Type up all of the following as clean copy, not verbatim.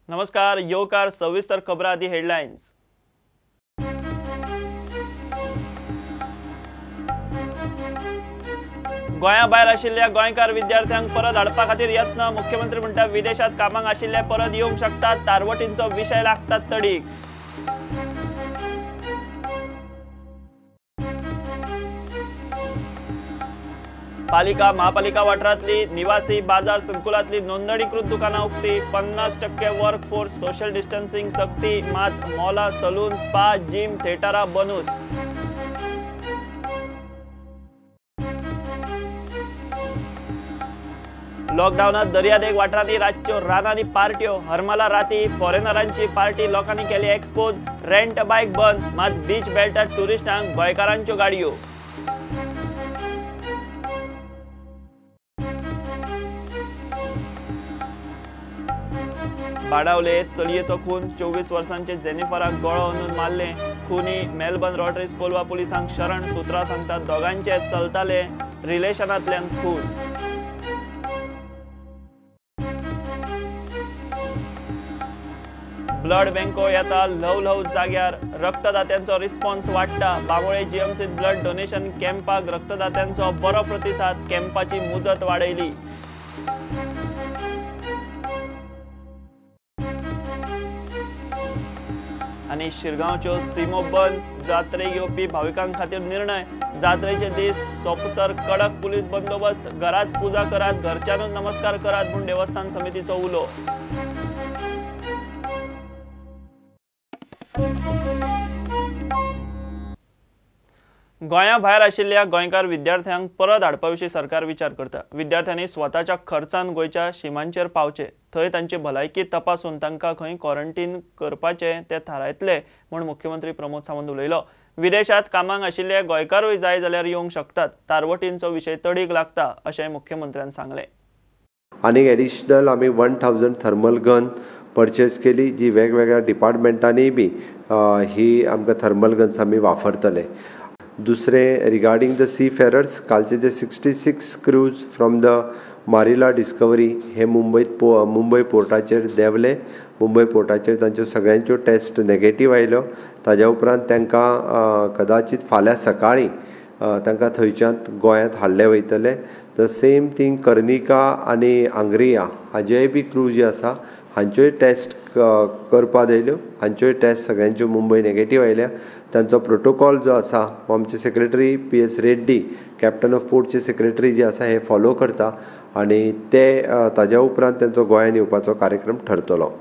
नमस्कार, येवकार सविस्तर खबरां आदी हेडलायन्स। गोंया भायर आशिल्ल्या गोंयकार विद्यार्थ्यांक परत हाडपा खातीर यत्न। मुख्यमंत्री म्हणटा विदेशात कामाक आशिल्ले परत येवंक शकतात, तारवटींचो विशय लागतात तडीक। पालिका महापालिका वाठारांतली निवासी बाजार संकुलातली नोंदणीकृत दुकानां उक्ती। 50% वर्क फोर्स, सोशल डिस्टन्सिंग सक्ती, मात मॉलां, सलून, स्पा, जिम, थिएटरां बंदूच। लॉकडावनात दर्यादेग वाठारांनी रातच्यो रानांनी पार्ट्यो। हरमाला राती फॉरेनरांची पार्टी लोकांनी केली एक्सपोज। रेंट बायक बंद, मात बीच बेल्टात टुरिस्टांक गोंयकारांच्यो गाडयो। बाणावले चलयेचो खून, 24 वर्सांचे जेनिफराक गळो अंदून मारले। खुनी मेलबर्न रॉड्रिग्स कोलवा पुलिसांक शरण। सुत्रां सांगतात दोगांचे चलताले रिलेशनांतल्यान खून। ब्लड बँको येता ल्हव ल्हव जाग्यार, रक्तदात्यांचो रिस्पॉन्स वाडटा। बांबोळे जीएमसीत ब्लड डोनेशन कॅम्पाक रक्तदात्यांचो बरो प्रतिसाद, कॅम्पाची मुजत वाडयली। आनी शिरगांवच्यो सीमो बंद, जात्रेक येवपी भाविकां खातीर निर्णय। जात्रेचे दीस सोंपसर कडक पुलीस बंदोबस्त। घराच पुजा करात, घरच्यानूच नमस्कार करात म्हूण देवस्थान समितीचो उलो। गोंया भायर आशिल्ल्या गोंयकार विद्यार्थ्यांक परत हाडपा विशीं सरकार विचार करता। विद्यार्थ्यांनी स्वताच्या खर्चान गोंयच्या शिमांचेर पावचे, थंय तांची भलायकी तपासून तांकां खंय क्वॉरंटीन करपाचें तें थारायतले म्हूण मुख्यमंत्री प्रमोद सावंत उलयलो। विदेशात कामाक आशिल्ले गोंयकारूय जाय जाल्यार येवंक शकतात, तारवटींचो विशय तडीक लागता अशें मुख्यमंत्र्यान सांगलें। आनी एडिशनल आमी 1000 थर्मल गन परचेज केली, जी वेगवेगळ्या डिपार्टमेंटांनी बी ही आमकां थर्मल गन्स आमी वापरतले। दुसरें रिगार्डींग the C फेरर्स, कालचे जे 66 crews from the Marilla Discovery हे मुंबय पोर्टाचेर देंवले। मुंबय पोर्टाचेर तांच्यो सगळ्यांच्यो टेस्ट नेगेटीव आयल्यो। ताज्या उपरांत तांकां कदाचित फाल्यां सकाळीं तांकां थंयच्यान गोंयांत हाडले वयतले। The same thing Karnika आनी आंग्रिया हाजेय बी क्रू जे आसा हांच्योय टेस्ट करपाक आयल्यो। हांच्योय टेस्ट सगळ्यांच्यो मुंबय नेगेटीव आयल्या। तांचो प्रोटोकॉल जो आसा हो आमचे secretary P S Reddy, captain of पोर्टचे secretary जे आसा हे फॉलो करता आनी ते ताज्या उपरांत तांचो गोंयांत येवपाचो कार्यक्रम ठरतलो।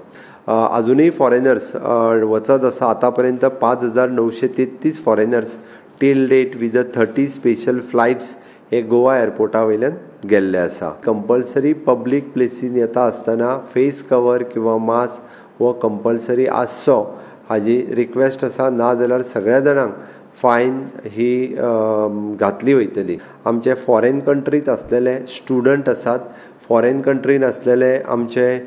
आजुनूय फॉरेनर्स वचत आसा। आतां पर्यंत 5933 foreigners till date with the 30 special flights हे गोवा एअरपोर्टा वयल्यान गेल्ले आसा। कंपल्सरी पब्लीक प्लेसीन येता आसतना फेस कवर किंवा मास्क हो कंपल्सरी आसचो हाजी रिक्वेस्ट आसा। ना जाल्यार सगळ्या जाणांक फायन ही घातली वयतली। आमचे फॉरेन कंट्रीत आसलेले स्टुडंट आसात, फॉरेन कंट्रीन आसलेले आमचे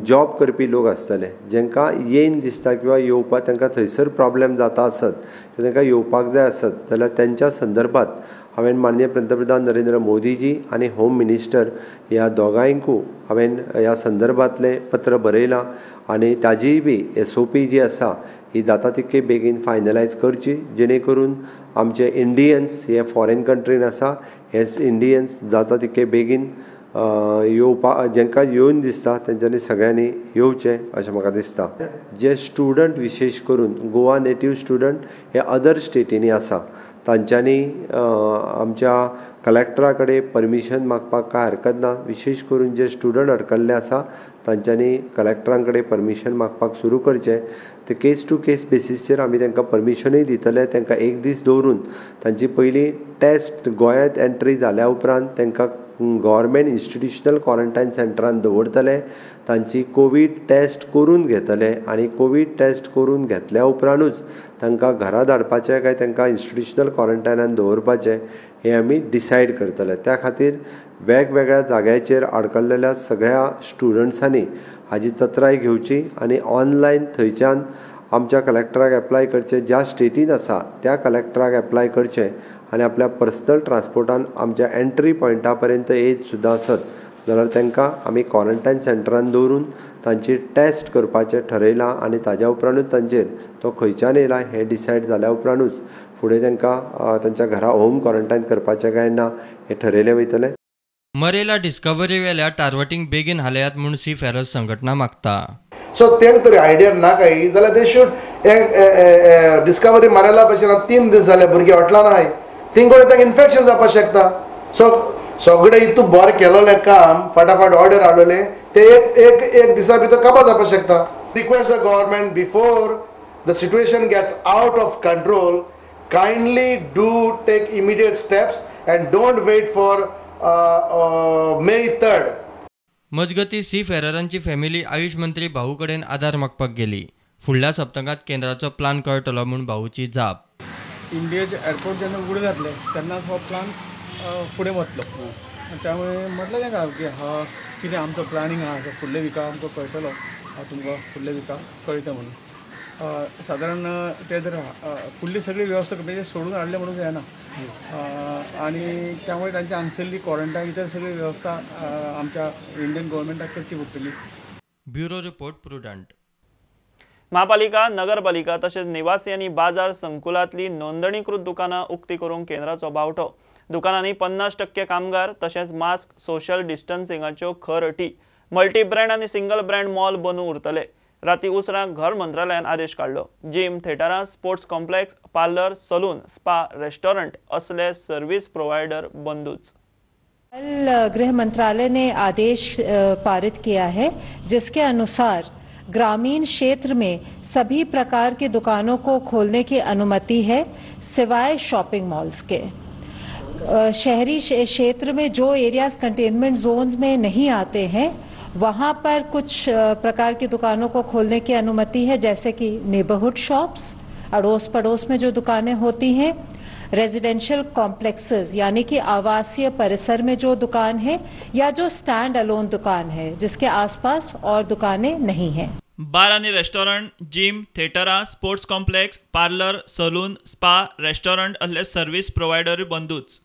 जॉब करपी लोक आसतले, जेंकां येयन दिसता किंवा येवपाक तांकां थंयसर प्रॉब्लेम जाता आसत किंवा तांकां येवपाक जाय आसत जाल्यार तेंच्या संदर्भात हांवें माननीय पंतप्रधान नरेंद्र मोदीजी आनी होम मिनिस्टर ह्या दोगांयकूय हांवें ह्या संदर्भांतलें पत्र बरयलां आनी ताजीय बी SOP जी आसा ही जाता तितके बेगीन फायनलायज करची, जेणे करून आमचे इंडियन्स हे फॉरेन कंट्रीन आसा हे इंडियन्स जाता तितके बेगीन येवपा जेंकां येवन दिसता तेंच्यांनी सगळ्यांनी येवचें अशें म्हाका दिसता। जे स्टुडंट विशेश करून गोवा नेटीव स्टुडंट हे अदर स्टेटींनी आसा तांच्यांनी आमच्या कलेक्टरा कडेन परमिशन मागपाक कांय हरकत ना। विशेश करून जे स्टुडंट अडकल्ले आसा तांच्यांनी कलेक्टरां कडेन परमिशन मागपाक सुरू करचें। ते केस टू केस बेसीसचेर आमी तांकां परमिशनूय दितले। तांकां एक दीस दवरून तांची पयली टेस्ट गोंयांत एंट्री जाल्या उपरांत तांकां गव्हर्मेंट इन्स्टिट्युशनल क्वॉरंटायन सेंटरान दवरतले, तांची कोवीड टेस्ट करून घेतले आनी कोवीड टेस्ट करून घेतल्या उपरांतूच तांकां घरा धाडपाचें काय तांकां इन्स्टिट्युशनल क्वॉरंटायनान दवरपाचें हें आमी डिसायड करतले। त्या खातीर वेगवेगळ्या जाग्याचेर आडकल्लेल्या सगळ्या स्टुडंट्सांनी हाजी चत्राय घेवची आनी ऑनलायन थंयच्यान आमच्या कलेक्टराक एप्लाय करचें, ज्या स्टेटीन आसा त्या कलेक्टराक एप्लाय करचें आनी आपल्या पर्सनल ट्रान्सपोर्टान आमच्या एंट्री पॉयंटा पर्यंत येत सुद्दां आसत जाल्यार तांकां आमी क्वॉरंटायन सेंटरान दवरून तांची टेस्ट करपाचें ठरयलां आनी ताज्या उपरांतूच तांचेर तो खंयच्यान येयला हें डिसायड जाल्या उपरांतूच फुडें तांकां तांच्या घरा होम क्वॉरंटायन करपाचें काय ना हें ठरयलें वयतलें. मरेला डिस्कवरी वेल्या टारवटिंग बेगीन हालयात म्हूण सी फेरस संघटना मागता. सो तेंक तरी आयडिया ना काही जाल्यार they should discovery मारेला भशेन 3 दीस जाले भुरगे हॉटलान आहाय थिंग कडेन तांकां इन्फेक्शन जावपाक शकता. सो सगळें हितू बरें केलोलें काम फाटाफाट ऑर्डर हाडलेलें ते एक एक एक दिसा भितर काबार जावपाक शकता. Request the government before the situation gets out of control kindly do take immediate steps and don't wait for May 3rd. मजगती सी फेररांची फॅमिली आयुष मंत्री भाऊ कडेन आदार मागपाक गेली. फुडल्या सप्तकांत केंद्राचो प्लान कळटलो म्हूण भाऊची जाप. इंडियेचे एअरपोर्ट जेन्ना उगडे जातले तेन्नाच हो प्लान फुडें वतलो. त्यामुळे म्हटलें तांकां की हा कितें आमचो प्लॅनिंग आहा फुडल्या विका आमकां कळटलो, हांव तुमकां फुडल्या विका कळयता म्हणून. सादारण ते जर फुडली सगळी वेवस्था म्हणजे सोडून हाडले म्हणून जायना आनी त्यामुळे तांची हांगसरली क्वॉरंटायन इतर सगळी वेवस्था आमच्या इंडियन गव्हर्मेंटाक करची पडटली. Bureau report, Prudent. महापालिका, नगरपालिका तशेंच निवासी आनी बाजार संकुलांतली नोंदणीकृत दुकानां उक्ती करूंक केंद्राचो बावटो. दुकानांनी 50% कामगार तशेंच मास्क, सोशल डिस्टन्सिंगाच्यो खर अटी. मल्टी ब्रँड आनी सिंगल ब्रँड मॉल बंद उरतले. राती उसरां घर मंत्रालयान आदेश काडलो. जिम, थेटरां, sports complex, parlour, saloon, spa, restaurant असले सर्व्हिस प्रोव्हायडर बंदूच. कल गृह मंत्रालय ने आदेश पारित किया है जिसके अनुसार ग्रामीण क्षेत्र में सभी प्रकार की दुकानों को खोलने की अनुमति है सिवाय शॉपिंग मॉल्स के. शहरी क्षेत्र में जो एरियाज कंटेनमेंट जोन्स में नहीं आते हैं वहाँ पर कुछ प्रकार की दुकानों को खोलने की अनुमति है, जैसे कि नेबरहुड शॉप्स, अड़ोस पड़ोस में जो दुकानें होती हैं, रेजिडेंशियल कॉम्प्लेक्सेस यानी कि आवासीय परिसर में जो दुकान है या जो स्टैंड अलोन दुकान है जिसके आसपास और दुकानें नहीं हैं. बार आणि रेस्टॉरंट, जिम, थेटरां, sports complex, parlour, saloon, spa, restaurant असले सर्व्हिस प्रोव्हायडर बंदूच.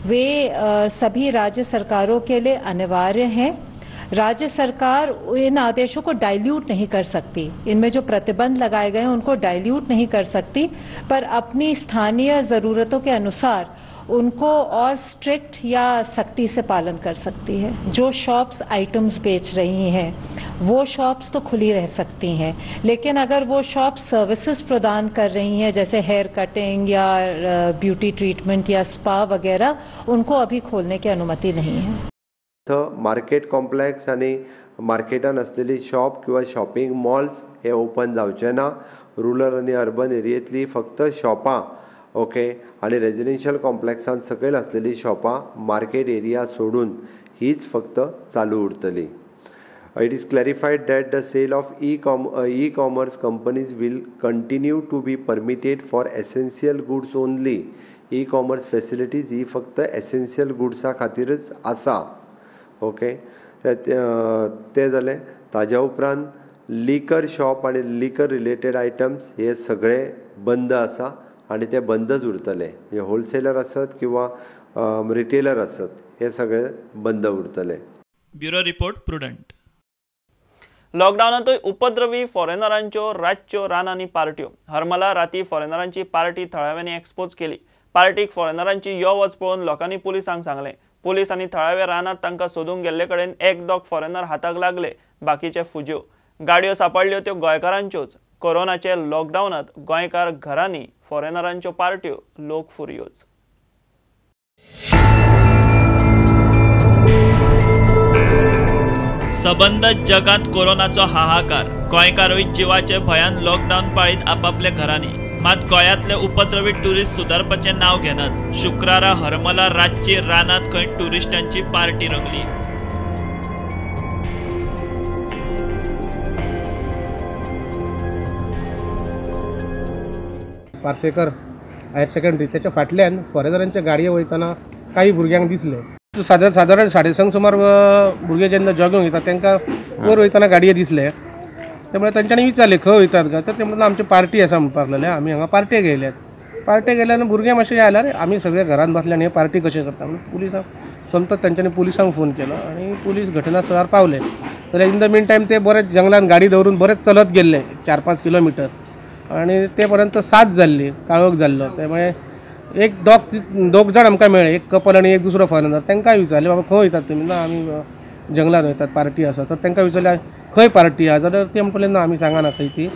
वे सभी राज्य सरकारों के लिए अनिवार्य हैं. राज्य सरकार इन आदेशों को डाइल्यूट नहीं कर सकती, इनमें जो प्रतिबंध लगाए गए हैं उनको डाइल्यूट नहीं कर सकती, पर अपनी स्थानीय ज़रूरतों के अनुसार उनको और स्ट्रिक्ट या सख्ती से पालन कर सकती है. जो शॉप्स आइटम्स बेच रही हैं वो शॉप्स तो खुली रह सकती हैं, लेकिन अगर वो शॉप सर्विसेज प्रदान कर रही हैं जैसे हेयर कटिंग या ब्यूटी ट्रीटमेंट या स्पा वगैरह, उनको अभी खोलने की अनुमति नहीं है. मार्केट कॉम्प्लेक्स आनी मार्केटान आसलेली शॉप किंवा शॉपिंग मॉल्स हे ओपन जावचे ना. रुरल आनी अर्बन एरियेंतली फक्त शॉपां ओके आनी रेजिडेन्शियल कॉम्प्लेक्सान सकयल आसलेली शॉपां मार्केट एरिया सोडून हीच फक्त चालू उरतली. It is clarified that the sale of e-commerce companies will continue to be permitted for essential goods only. E-commerce facilities ही फक्त एसेन्शियल गुड्सा खातीरच आसा. ओके, ते जालें. ताज्या उपरांत लिकर शॉप आनी लिकर रिलेटेड आयटम्स हे सगळे बंद आसा आनी ते बंदच उरतले. म्हणजे होलसेलर आसत किंवा रिटेलर आसत हे सगळे बंद उरतले. Bureau report, Prudent. लॉकडावनांतूय उपद्रवी फॉरेनरांच्यो रातच्यो रानांनी पार्ट्यो. हरमला राती फॉरेनरांची पार्टी थळाव्यांनी एक्सपोज केली. पार्टीक फॉरेनरांची यो वच पळोवन लोकांनी पुलिसांक सांगलें. पुलीस आनी थळावे रानांत तांकां सोदूंक गेल्ले कडेन एक दोग फॉरेनर हाताक लागले, बाकीचे फुज्यो. गाडयो सापडल्यो त्यो गोंयकारांच्योच. कोरोनाचे लॉकडावनांत गोंयकार घरांनी, फॉरेनरांच्यो पार्ट्यो, लोक फुरयोच. सबंद जगांत कोरोनाचो हाहाकार. गोंयकारूय जिवाचे भयान लॉकडावन पाळीत आपापल्या घरांनी. मात गोंयांतले उपद्रवी ट्युरिस्ट सुदारपाचें नांव घेनात. शुक्रारा हरमला रातची रानांत खंय ट्युरिस्टांची पार्टी रंगली. पार्सेकर हायर सेकंडरी त्याच्या फाटल्यान फॉरेनरांच्या गाडये वयतना काही भुरग्यांक दिसले. सादारण 6:30 सुमार भुरगे जेन्ना जॉगिंग वयता तांकां वयर वयतना गाडये दिसले. त्यामुळे तांच्यांनी विचारले खंय वयतात काय, तर ते म्हणटात आमची पार्टी आसा म्हणपाक लागले, आमी हांगा पार्टे गेल्यात. पार्टे गेल्यान भुरगे मातशे आयल्यार आमी सगळे घरान बसले आनी हे पार्टी कशें करता म्हणून पुलिसांक सोमतोच तेंच्यांनी पुलिसांक फोन केलो आनी पुलीस घटनास्थळार पावले. जाल्यार इन the mean time ते बरेच जंगलान गाडी दवरून बरेच चलत गेल्ले 4-5 किलोमिटर आनी ते पर्यंत 7 जाल्ली, काळोख जाल्लो. त्यामुळे एक दोग जाण आमकां मेळ्ळे, एक कपल आनी एक दुसरो फॉरेनर. तांकां विचारलें, बाबा खंय वयतात तुमी? ना आमी जंगलान वयतात, पार्टी आसा. तर तांकां विचारलें खंय पार्टी आसा, जाल्यार ते म्हणटले ना आमी सांगना खंय ती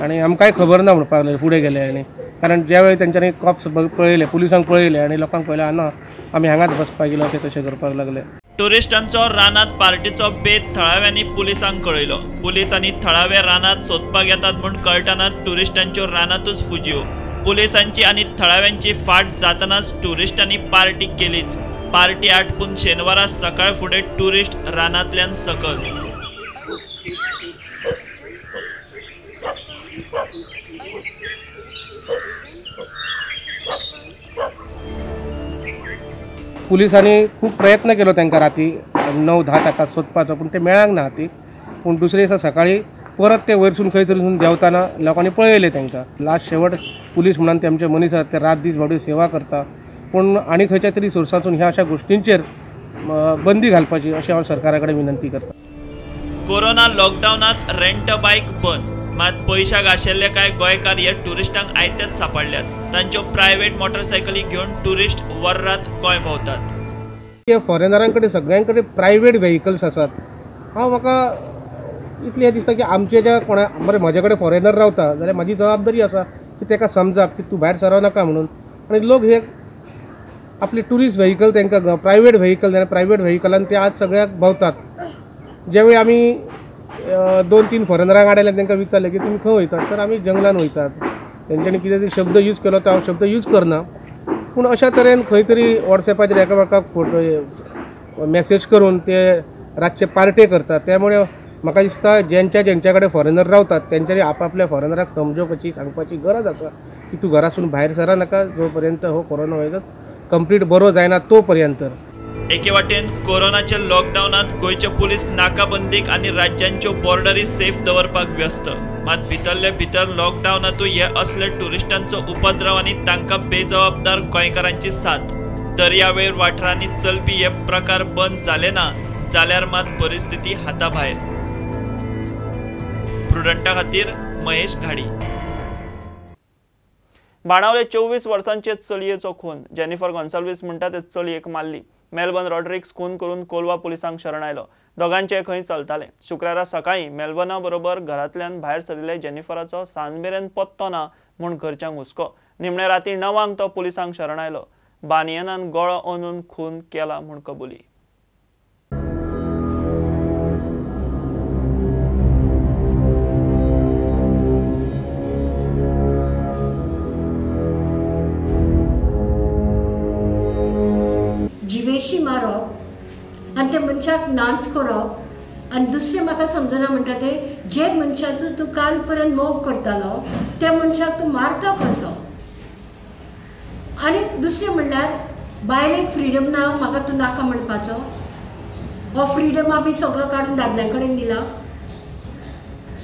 आनी आमकांय खबर ना म्हणपाक लागले फुडें गेले. आनी कारण ज्या वेळी तेंच्यांनी कॉप्स पळयले, पुलिसांक पळयले आनी लोकांक पळयले, ना आमी हांगाच बसपाक गेलो, अशें तशें करपाक लागले. टुरिस्टांचो रानांत पार्टीचो बेत थळाव्यांनी पुलिसांक कळयलो. पुलीस आनी थळावे रानांत सोदपाक येतात म्हूण कळटना टुरिस्टांच्यो रानांतूच फुजयो. पुलिसांची आनी थळाव्यांची फाट जातनाच टुरिस्टांनी पार्टी केलीच. पार्टी आटपून शेनवारा सकाळ फुडें टुरिस्ट रानांतल्यान सकल. पुलिसांनी खूब प्रयत्न केलो तांकां राती 9-10 ताका सोदपाचो, पूण ते मेळांक ना हातीक. पूण दुसरे दिसा सकाळी परत ते वयरसून खंय तरी देंवतना लोकांनी पळयले तांकां. लास्ट शेवट पुलीस म्हणून ते आमचे मनीस आसात, ते रात दीस बाबडी सेवा करता, पूण आनी खंयच्या तरी सोर्सासून ह्या अशा गोश्टींचेर बंदी घालपाची अशें हांव सरकारा कडेन विनंती करता. कोरोना लॉकडावनांत रेंट बायक बंद, मात पयशाक आशिल्ले कांय गोंयकार हे टुरिस्टांक आयतेच सांपडल्यात. तांच्यो प्रायव्हेट मोटरसायकली घेवन टुरिस्ट वर्रात गोंय भोंवतात. फॉरेनरां कडेन सगळ्यां कडेन प्रायव्हेट व्हेकल्स आसात. हांव म्हाका इतलें दिसता की आमचे ज्या कोणा बरें म्हजे कडेन फॉरेनर रावता जाल्यार म्हाजी जबाबदारी आसा की ताका समजाप की तूं भायर सरव नाका म्हणून. आनी लोक हे आपले टुरिस्ट व्हेकल तांकां प्रायव्हेट व्हेकल जाल्यार प्रायव्हेट व्हेकलान ते आज सगळ्याक भोंवतात. ज्यावेळी आमी 2-3 फॉरेनरांक आडायले, तांकां विचारलें की तुमी खंय वयतात, तर आमी जंगलान वयतात. तेंच्यांनी कितें तरी शब्द यूज केलो तो हांव शब्द यूज करना, पूण अशा तरेन खंय तरी वॉट्सएपाचेर एकामेकाक फोटो मॅसेज करून ते रातचे पार्टे करतात. त्यामुळे म्हाका दिसता ज्यांच्या ज्यांच्या कडेन फॉरेनर रावतात तेंच्यांनी आपआपल्या फॉरेनराक समजोवपाची सांगपाची गरज आसा की तूं घरासून भायर सरा नाका जो पर्यंत हो कोरोना व्हायरस कंप्लीट बरो जायना तो पर्यंत. एके वाटेन कोरोनाच्या लॉकडावनांत गोंयचे पुलीस नाकाबंदीक आनी राज्यांच्यो बॉर्डरी सेफ दवरपाक व्यस्त, मात भितरले भितर लॉकडावनांतूय हे असले टुरिस्टांचो उपद्रव आनी तांकां बेजबाबदार गोंयकारांची साथ. दर्यावेळ वाठारांनी चलपी हे प्रकार बंद जाले ना जाल्यार मात परिस्थिती हाताभायर. प्रुडंटा खातीर महेश घाडी. बाणावले 24 वर्सांचे चलयेचो खून. जेनिफर गोन्साल्वीस म्हणटा ते चलयेक मारली. मेलबर्न रॉड्रिक्स खून करून कोलवा पुलिसांक शरण आयलो. दोगांचे खंय चलताले. शुक्रारा सकाळी मेलबर्ना बरोबर घरांतल्यान भायर सरिल्ले जेनिफराचो सांजमेरेन पत्तो ना म्हूण घरच्यांक हुस्को. निमणे राती 9 तो पुलिसांक शरण आयलो. बानियनान गळो अंदून खून केला म्हूण कबुली. जिवेशी मारप आनी त्या मनशाक नाच करप आनी दुसरें म्हाका समजना म्हणटा ते जे मनशाचो तूं काल पर्यंत मोग करतालो त्या मनशाक तूं मारता कसो. आनी दुसरें म्हणल्यार बायलेक फ्रिडम ना, म्हाका तूं नाका म्हणपाचो. हो फ्रिडम आमी सगळो काडून दादल्यां कडेन दिला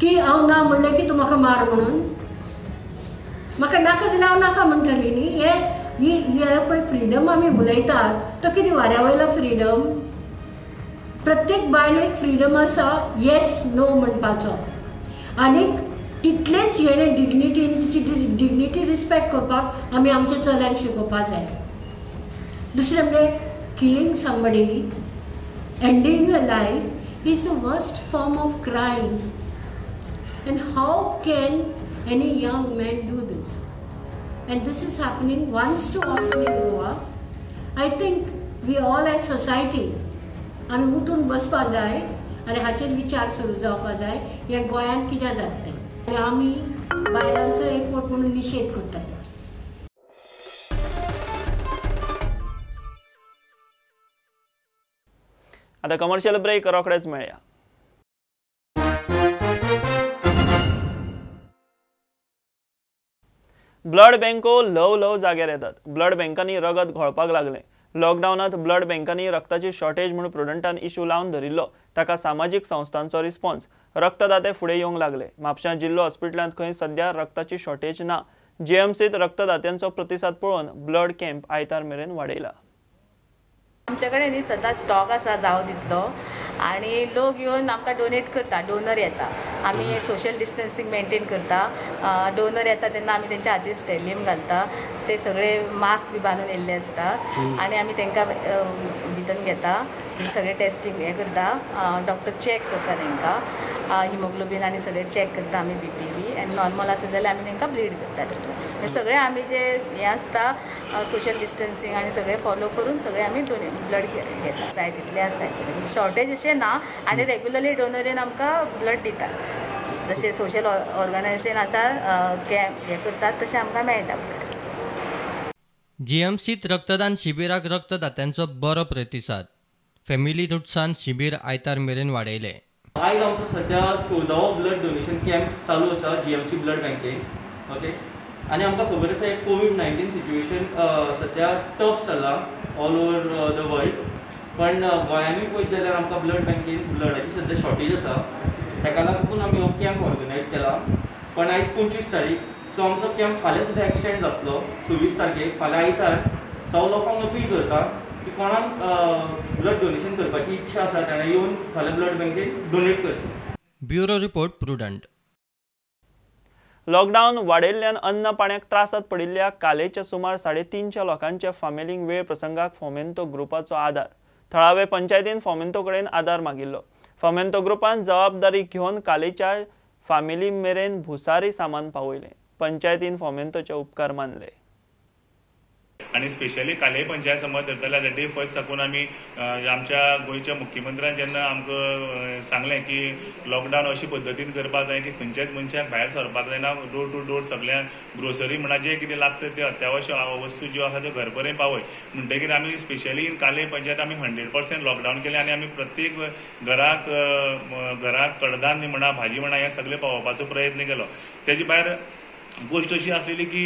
की हांव ना म्हणलें की तूं म्हाका मार म्हणून. म्हाका नाका जाल्यार हांव नाका म्हणटली न्ही. हे पळय फ्रिडम आमी उलयतात तो कितें वाऱ्या वयलो फ्रिडम. प्रत्येक बायलेक फ्रिडम आसा येस नो म्हणपाचो, आनीक तितलेच हेणें डिग्निटीन तिची डिग्निटी रिस्पेक्ट करपाक आमी आमच्या चल्यांक शिकोवपाक जाय. दुसरें म्हणजे killing somebody, ending a life is the worst form of crime. And how can any young man do this? And this is happening once too often in Goa. I think we all as society आमी उठून बसपा जाय आनी हाचेर विचार सुरू जावपा जाय हें गोंयांत कित्याक जाता तें. आनी आमी बायलांचो एकवट म्हणून निशेध करतात. आतां कमर्शियल ब्रेक, रोखडेच मेळया. ब्लड बँको ल्हव ल्हव जाग्यार येतात. ब्लड बँकांनी रगत घोळपाक लागलें. लॉकडावनांत ब्लड बँकांनी रक्ताची शॉर्टेज म्हूण प्रुडंटान इशू लावन धरिल्लो. ताका सामाजीक संस्थांचो रिस्पॉन्स. रक्तदाते फुडें येवंक लागले. म्हापशां जिल्लो हॉस्पिटलांत खंय सद्या रक्ताची शॉर्टेज ना. जीएमसीत रक्तदात्यांचो प्रतिसाद पळोवन ब्लड कॅम्प आयतार मेरेन वाडयला. आमचे कडेन न्ही सदांच स्टॉक आसा जावो तितलो आनी लोक येवन आमकां डोनेट करता. डोनर येता, आमी सोशल डिस्टन्सींग मेंटेन करता. डोनर येता तेन्ना आमी तेंच्या हातीर स्टेलियम घालता, ते सगळे मास्क बी बांदून येयल्ले आसता आनी आमी तांकां भितर घेता, सगळे टेस्टींग हें करता, डॉक्टर चॅक करता तांकां, हिमोग्लोबीन आनी सगळे चॅक करता आमी, बीपी बी आनी नॉर्मल आसा जाल्यार आमी तांकां ब्लीड करता. डॉक्टर सगळे आमी जे हें आसता सोशल डिस्टन्सींग आनी सगळे फॉलो करून सगळे आमी डोनेट ब्लड घेता. जाय तितले आसा, शॉर्टेज अशें ना आनी रेगुलरली डोनर येवन आमकां ब्लड दितात. जशें सोशल ऑर्गनायझेशन आसा कॅम्प हें करतात तशें आमकां मेळटा ब्लड. जीएमसीत रक्तदान शिबिराक रक्तदात्यांचो बरो प्रतिसाद. फॅमिली रुट्सान शिबीर आयतार मेरेन वाडयले. आयज आमचो सध्या 14वो ब्लड डोनेशन कॅम्प चालू आसा जीएमसी ब्लड बँकेन. ओके, आनी आमकां खबर आसा एक कोवीड-19 सिच्युएशन सध्या टफ चल्ला ऑल ओवर the world, पण गोंयांनी पळयत जाल्यार आमकां ब्लड बँकेन ब्लडाची सध्या शॉर्टेज आसा. ताका लागून आमी हो कॅम्प ऑर्गनायज केला. पण आयज 25 तारीख, सो आमचो कॅम्प फाल्यां सुद्दां एक्सटेंड जातलो 26 तारखेक, फाल्यां आयतार. सो हांव लोकांक अपील करता की कोणाक ब्लड डोनेशन करपाची इच्छा आसा ताणें येवन फाल्यां ब्लड बँकेत डोनेट करचें. Bureau report, Prudent. Lockdown वाडयल्ल्यान अन्न पाण्याक त्रासात पडिल्ल्या कालेच्या सुमार 350 लोकांच्या फामिलींक वेळ प्रसंगाक फोमेंतो ग्रुपाचो आदार. थळावे पंचायतीन फोमेंतो कडेन आदार मागिल्लो. फोमेंतो ग्रुपान जबाबदारी घेवन कालेच्या फामिली मेरेन भुसारी सामान पावयलें. पंचायतीन फोमेंतोचे उपकार मानले. आनी स्पेशली काले पंचायत समज धरतले जाल्यार डे फर्स्ट साकून आमी आमच्या गोंयच्या मुख्यमंत्र्यान जेन्ना आमकां सांगलें की लॉकडावन अशी पद्दतीन करपाक जाय की खंयच्याच मनशाक भायर सरपाक जायना, डोर टू डोर सगळ्यांक ग्रोसरी म्हणा जे कितें लागता ते अत्यावश्यक वस्तू ज्यो आसा त्यो घर पर्यंत पावय. म्हणटकीर आमी स्पेशली इन काले पंचायत आमी 100% लॉकडावन केलें आनी आमी प्रत्येक घराक घराक कडधान्य म्हणा भाजी म्हणा हें सगळें पावोवपाचो प्रयत्न केलो. तेजे भायर गोश्ट अशी आसलेली की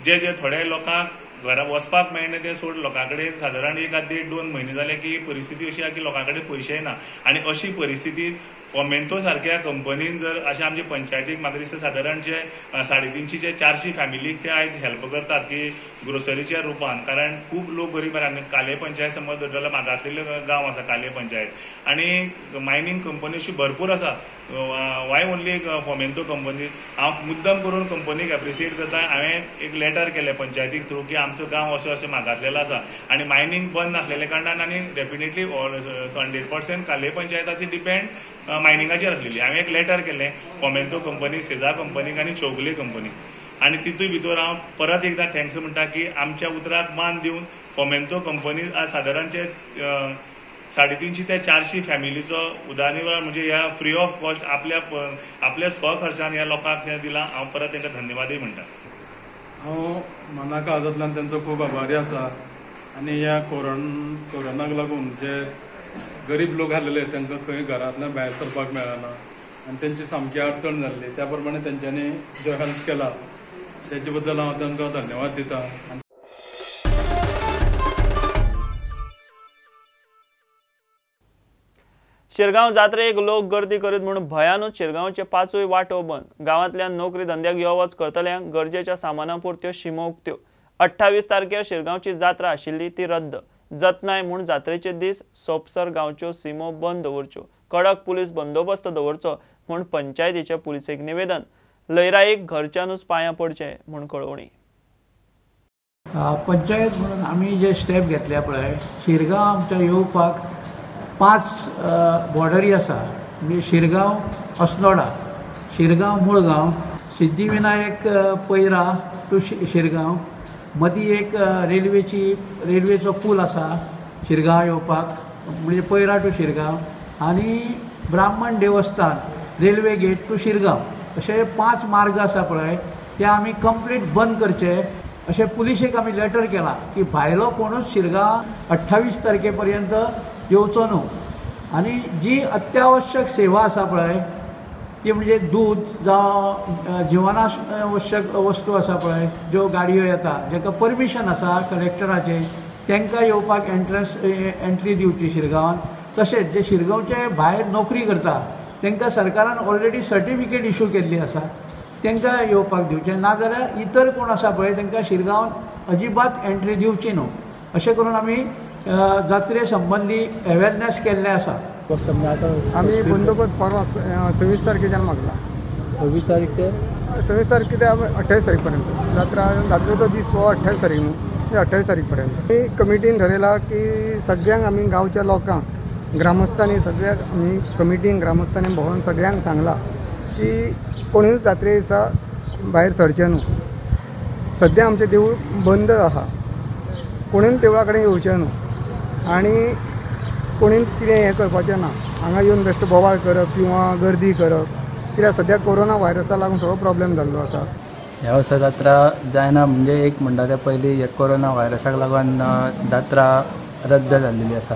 जे जे थोड्या लोकांक घरा वचपाक मेळना तें सोड, लोकां कडेन सादारण 1 आ 1.5-2 म्हयने जाले की परिस्थिती अशी आसा की लोकां कडेन पयशेय ना. आनी अशी परिस्थिती फोमेंतो सारक्या कंपनीन जर अशें आमचे पंचायतीक म्हाका दिसता सादारण जे 350 ते 400 फॅमिलीक ते आयज हेल्प करतात की ग्रोसरीच्या रुपान, कारण खूब लोक गरीब आनी काले पंचायत समज धरल्यार मागासलेलो गांव आसा काले पंचायत आनी मायनींग कंपनी अशी भरपूर आसा. वाय ओनली फोमेंतो कंपनी, हांव मुद्दम करून कंपनीक एप्रिशिएट करता. हांवें एक लेटर केलें पंचायतीक थ्रू की आमचो गांव असो अशें मागासलेलो आसा आनी मायनींग बंद आसलेल्या कारणान आनी डेफिनेटली 100% काले पंचायताची डिपेंड मायनिंगाचेर आसलेली. हांवें एक लेटर केलें फोमेंतो कंपनी, सेजा कंपनीक आनी चौगुले कंपनीक आनी तितूय भितर हांव परत एकदां thanks म्हणटा की आमच्या उतराक मान दिवन फोमेंतो कंपनी आज सादारणचे 350 ते 400 फॅमिलीचो उदरनिर्वाह म्हणजे ह्या फ्री ऑफ कॉस्ट आपल्या आपल्या स्वखर्चान ह्या लोकांक हें दिलां. हांव परत तांकां धन्यवादूय म्हणटा. हांव मना काळजांतल्यान तांचो खूब आभारी आसा आनी ह्या कोरोनाक लागून जे गरीब लोक आसलेले तांकां खंय घरांतल्यान भायर सरपाक मेळना आनी तेंची सामकी अडचण जाल्ली, त्या प्रमाणे तेंच्यांनी जो हेल्प केला तेचे बद्दल हांव तांकां धन्यवाद दिता. शिरगांव जात्रेक लोक गर्दी करीत म्हूण भयानूच शिरगांवचे 5 वाटो बंद. गांवांतल्यान नोकरी धंद्याक यो वच करतल्यांक गरजेच्या सामाना पुरत्यो शिमो उक्त्यो. 28 तारखेर शिरगांवची जात्रा आशिल्ली ती रद्द. जतनाय म्हूण जात्रेचे दीस सोपसर गांवच्यो सिमो बंद दवरच्यो, कडक पुलीस बंदोबस्त दवरचो म्हूण पंचायतीच्या पुलिसेक निवेदन. लयराईक घरच्यानूच पांयां पडचें म्हूण कळोवणी. पंचायत म्हणून आमी जे स्टेप घेतल्या पळय, शिरगांव आमच्या येवपाक 5 बॉर्डरी आसा, म्हणजे शिरगांव अस्नोडा, शिरगांव मुळगांव, सिद्धिविनायक पैरा टू शिरगांव, मदीं एक रेल्वेचो पूल आसा शिरगांव येवपाक म्हणजे पैरा टू शिरगांव, आनी ब्राह्मण देवस्थान रेल्वे गेट टू शिरगांव, अशे 5 मार्ग आसा पळय ते आमी कंप्लीट बंद करचे अशें पुलिशेक आमी लेटर केलां की भायलो कोणूच शिरगांव 28 तारखे पर्यंत येवचो न्हू. आनी जी अत्यावश्यक सेवा आसा पळय ती म्हणजे दूद जावं जिवनावश्यक वस्तू आसा पळय ज्यो गाडयो येता जाका परमिशन आसा कलेक्टराचें तांकां येवपाक एंट्री दिवची शिरगांवान. तशेंच जे शिरगांवचे भायर नोकरी करता तांकां सरकारान ऑलरेडी सर्टिफिकेट इशू केल्ली आसा तांकां येवपाक दिवचें, नाजाल्यार इतर कोण आसा पळय तांकां शिरगांवान अजिबात एंट्री दिवची न्हू. अशें करून आमी जात्रे संबंदी अवेरनेस केल्लें आसा. आमी बंदोबस्त परवा 26 तारखेच्यान मागला. 26 तारीख ते 26 तारखे ते 28 तारीख पर्यंत जात्रा, जात्रेचो दीस हो 28 तारीख न्हू, 28 तारीख पर्यंत कमिटीन ठरयलां की सगळ्यांक आमी गांवच्या लोकांक, ग्रामस्थांनी सगळ्यांक आमी कमिटीन ग्रामस्थांनी भोंवन सगळ्यांक सांगलां की कोणूय जात्रे दिसा भायर सरचें न्हू. सद्या आमचें देवूळ बंद आसा, कोणूय देवळा कडेन येवचें न्हू आनी कोणीन कितें हें करपाचें ना, हांगा येवन बेश्टो बोवाळ करप किंवा गर्दी करप, कित्याक सद्या कोरोना व्हायरसा लागून सगळो प्रॉब्लेम जाल्लो आसा. ह्या वर्सा जात्रा जायना म्हणजे एक म्हणटा ते पयलीं कोरोना व्हायरसाक लागून जात्रा रद्द जाल्लेली आसा.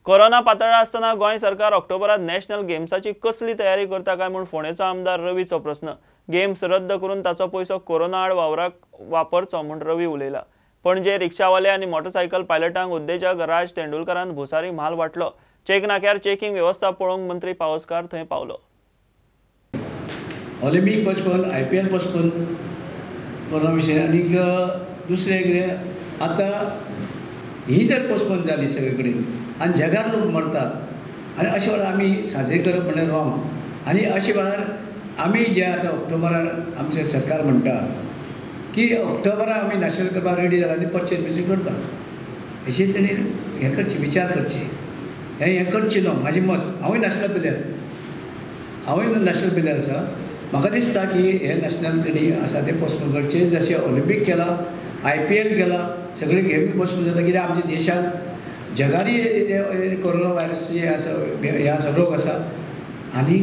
कोरोना पातळ्ळा आसतना गोंय सरकार ऑक्टोबरात नॅशनल गेम्साची कसली तयारी करता काय म्हूण फोंडेचो आमदार रवीचो प्रस्न. गेम्स रद्द करून ताचो पयसो कोरोना आड वावराक वापरचो म्हूण रवी उलयला. पणजे रिक्षावाले आनी मोटरसायकल पायलटांक उद्देजक राज तेंडुलकारान भुसारी म्हाल वांटलो. चेक नाक्यार चेकिंग वेवस्था पळोवंक मंत्री पावसकार थंय पावलो. ऑलिम्पीक पचपन, IPL पचपन कोरोना विशय आनी दुसरें कितें आतां ही जर पोस्टपोन जाली सगळे कडेन आनी जगार लोक मरतात आनी अशे वेळार आमी साजरे करप म्हणल्यार रॉंग. आनी अशे वेळार आमी जे आतां ऑक्टोबरार आमचें सरकार म्हणटा की ऑक्टोबराक आमी नॅशनल करपाक रेडी जाला आनी पर्चेज बिर्चेज करता, हेचेर तेणी हें करचें, विचार करचें. हें करचें न्हू म्हाजें मत. हांवूय नॅशनल प्लेयर, हांवूय नॅशनल प्लेयर आसा. म्हाका दिसता की हे नॅशनल तेणी आसा तें पोस्टपोन करचें. जशें ऑलिम्पीक केलां, IPL केलां, सगळे गेमी पोस्टपोन जाता. कित्याक आमच्या देशांत जगारी कोरोना व्हायरस जे आसा हे आसा रोग आसा आनी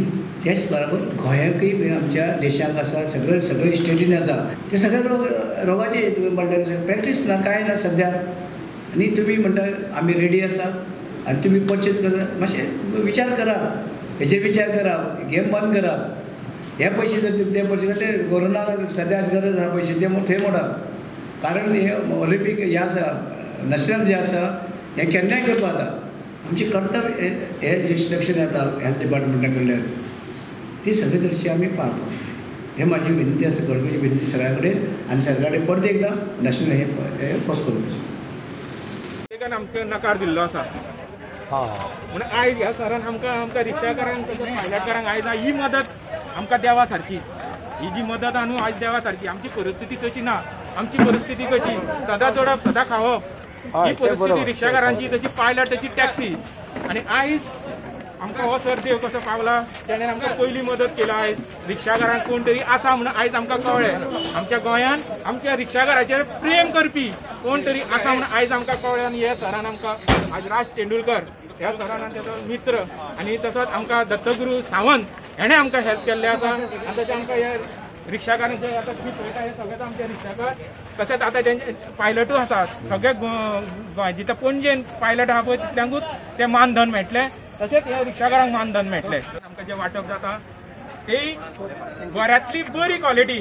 तेच बराबर गोंयांकूय आमच्या देशांक आसा, सगळे सगळे स्टेटीन आसा ते सगळे रोग रोगाचे म्हणटा प्रॅक्टीस ना कांय ना सद्या. आनी तुमी म्हणटा आमी रेडी आसा आनी तुमी पर्चेस करा, मातशें विचार करा, हेजेर विचार करा, गेम बंद करा. हे पयशे जर तुमी ते पयशे ते कोरोनाक सद्या गरज आसा पयशे ते थंय मोडात. कारण हे ऑलिम्पीक हें आसा नॅशनल जें आसा हें केन्नाय करपाक जाता. आमचें कर्तव्य हें इन्स्ट्रक्शन येता हेल्थ डिपार्टमेंटा कडल्यान ती सगळे तरेची आमी पाळपाक जाय. हें म्हाजी विनंती आसा, गडगडची विनंती सगळ्या कडेन आनी सरकारा कडेन परत एकदां नॅशनल हें पोस्टपोन करचें. आमकां नकार दिल्लो आसा म्हणून आयज ह्या सरान आमकां आमकां रिक्षाकारांक तशेंच पायलटकारांक आयज ही मदत आमकां देवा सारकी, ही जी मदत आहा न्हू आयज देवा सारकी. आमची परिस्थिती तशी ना, आमची परिस्थिती कशी सदां जोडप सदां खावप ही परिस्थिती रिक्षाकारांची, तशी पायलट, तशी टॅक्सी. आनी आयज आमकां हो सर देव कसो पावला, तेणें आमकां पयली मदत केला. आयज रिक्षाकारांक कोण तरी आसा म्हणून आयज आमकां कळ्ळें. आमच्या गोंयांत आमच्या रिक्षाकाराचेर प्रेम करपी कोण तरी आसा म्हणून आयज आमकां कळ्ळें. आनी हे सरान आमकां आयज राज तेंडुलकर ह्या सरान आनी ताचो मित्र आनी तसोच आमकां दत्तगुरू सावंत हेणें आमकां हेल्प केल्लें आसा. आनी तशें आमकां हे रिक्षाकारांक जे आतां तुमी पळयता हे सगळेच आमचे रिक्षाकार, तशेंच आतां तेंचे पायलटूय आसात. सगळे गोंय जिथं पणजेन पायलट आहा पळय तितल्यांकूच ते मानधन मेळटलें, तशेंच ह्या रिक्षाकारांक मानधन मेळटलें. आमकां जें वांटप जाता तेय बऱ्यांतली बरी क्वॉलिटी,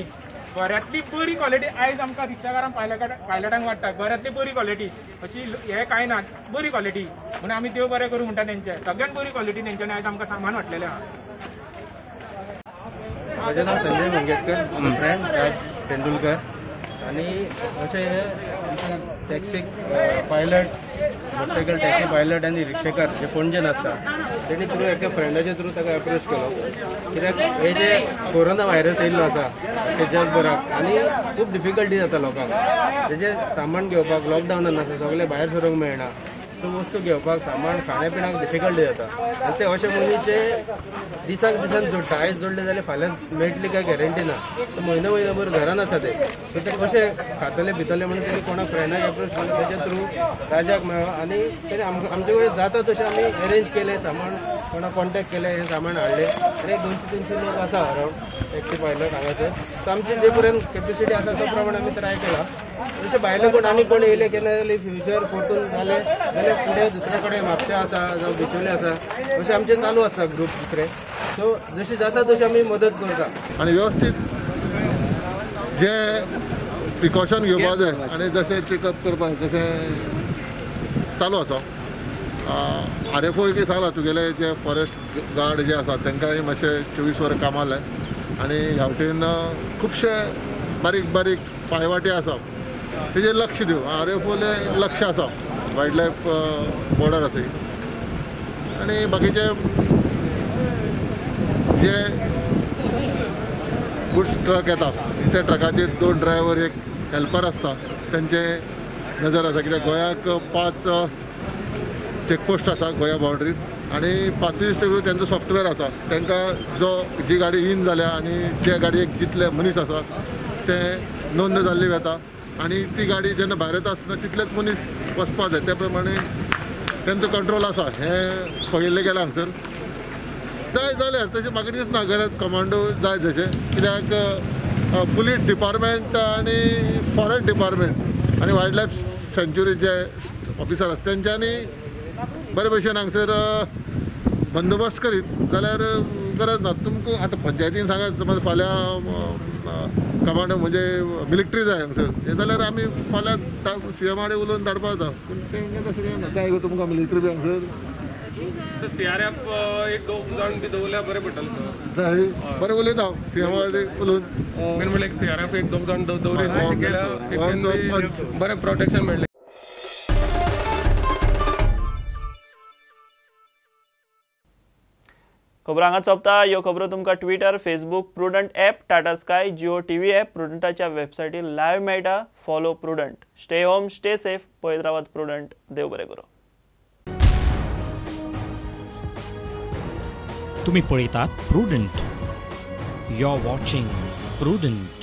बऱ्यांतली बरी क्वॉलिटी आयज आमकां रिक्षाकारांक पायलटांक वाडटा. बऱ्यांतली बरी क्वॉलिटी अशी हें कांय ना, बरी क्वॉलिटी म्हणून आमी देव बरें करूं म्हणटा. तेंचे सगळ्यान बरी क्वॉलिटी तेंच्यांनी आयज आमकां सामान वांटलेलें आहा. म्हजें नांव संजय मंगेशकर, म्हजो फ्रेंड राज तेंडुलकर. आनी अशें हे टॅक्सीक पायलट, मोटरसायकल टॅक्सी पायलट आनी रिक्षेकार जे पणजेन आसता तेणी थ्रू एका फ्रेंडाच्या थ्रू ताका एप्रोच केलो. कित्याक हे जे कोरोना व्हायरस येयल्लो आसा ते जगभराक आनी खूब डिफिकल्टी जाता लोकांक, तेजें सामान घेवपाक लॉकडावनान आसा, सगळें भायर सरूंक मेळना, सो वस्तू घेवपाक सामान खाण्या पिण्याक डिफिकल्टी जाता. आनी ते अशे मनीस जे दिसाक दिसान जोडटा, आयज जोडले जाल्यार फाल्यां मेळटली काय गॅरंटी ना, सो म्हयनो म्हयनोभर घरान आसा ते, सो ते कशे खातले पितले म्हणून तेणी कोणाक फ्रेंडाक एप्रोच केलो, तेच्या थ्रू राजाक मेळ्ळो आनी तेणी आमचे कडेन जाता तशें आमी एरेंज केलें सामान, कोणाक कॉन्टेक्ट केलें, हें सामान हाडलें. आनी 200-300 लोक आसा अरावंड टॅक्सी पायलट हांगासर. सो आमची जे पर्यंत कॅपेसिटी आसा तो प्रमाणे आमी ट्राय केला. जशें भायले कोण आनी कोण येयले केन्ना जाल्यार फ्युचर परतून जालें जाल्यार फुडें दुसरे कडेन म्हापशा आसा जावं बिचोले आसा, अशें आमचें चालू आसा ग्रूप दुसरे. सो जशें जाता तशें आमी मदत करता आनी व्यवस्थीत जे प्रिकॉशन घेवपा जाय आनी जशें चेकअप करपाक जशें चालू आसा. RFO की सांगलां तुगेले जे फॉरेस्ट गार्ड जे आसा तांकांय मातशें 24 वरां कामाक लाय आनी ह्या वटेन खुबशे बारीक बारीक पांयवाटी आसा तेजेर लक्ष दिवं. आर एफ ओलें लक्ष आसा, वायल्ड लायफ बॉर्डर आसा आनी बाकीचे जे गुड्स ट्रक येता त्या ट्रकाचेर 2 ड्रायव्हर एक हेल्पर आसता, तेंचे नजर आसा. कित्याक गोंयाक 5 चॅकपोस्ट आसा गोंया बाउंड्रीर आनी 5 तेंचो सॉफ्टवेअर आसा, तांकां जो जी गाडी इन जाल्या आनी जे गाडयेक जितले मनीस आसा ते नोंद जाल्ली वता आनी ती गाडी जेन्ना भायर येता आसतना तितलेच मनीस वचपा जाय, त्या प्रमाणे तेंचो कंट्रोल आसा. हें पळयल्लें गेलां हांगसर. जाय जाल्यार तशें म्हाका दिसना गरज कमांडो जाय जशें, कित्याक पुलीस डिपार्टमेंट आनी फॉरेस्ट डिपार्टमेंट आनी वायल्ड लायफ सँच्युरी जे ऑफिसर आसा तेंच्यांनी बरे भशेन हांगसर बंदोबस्त करीत जाल्यार गरज ना. तुमकां आतां पंचायतीन सांगात समज फाल्यां कमांडो म्हणजे मिलिट्री जाय हांगसर, हें जाल्यार आमी फाल्यां सी एम आडे उलोवन धाडपा जाता, पूण तेंकां तशें जायना. जाय गो तुमकां मिलिट्री बी हांगसर? सी आर एफ 1-2 जाण बी दवरल्यार बरें पडटलें सर. बरें उलयता हांव सी एम आडे उलोवन. मेन म्हणल्यार एक सी आर एफ 1-2 जाण दवरीत जाल्यार बरें प्रोटेक्शन मेळटलें. खबरो हांगा सोंपता. ह्यो खबरो तुमकां Twitter, Facebook, Prudent app, Tata Sky, Jio TV app, प्रुडंटाच्या वेबसायटीर live मेळटा. Follow Prudent. Stay home, stay safe. पळयत रावात प्रुडंट. देव बरें करूं. तुम्ही पळयतात Prudent. You are watching Prudent.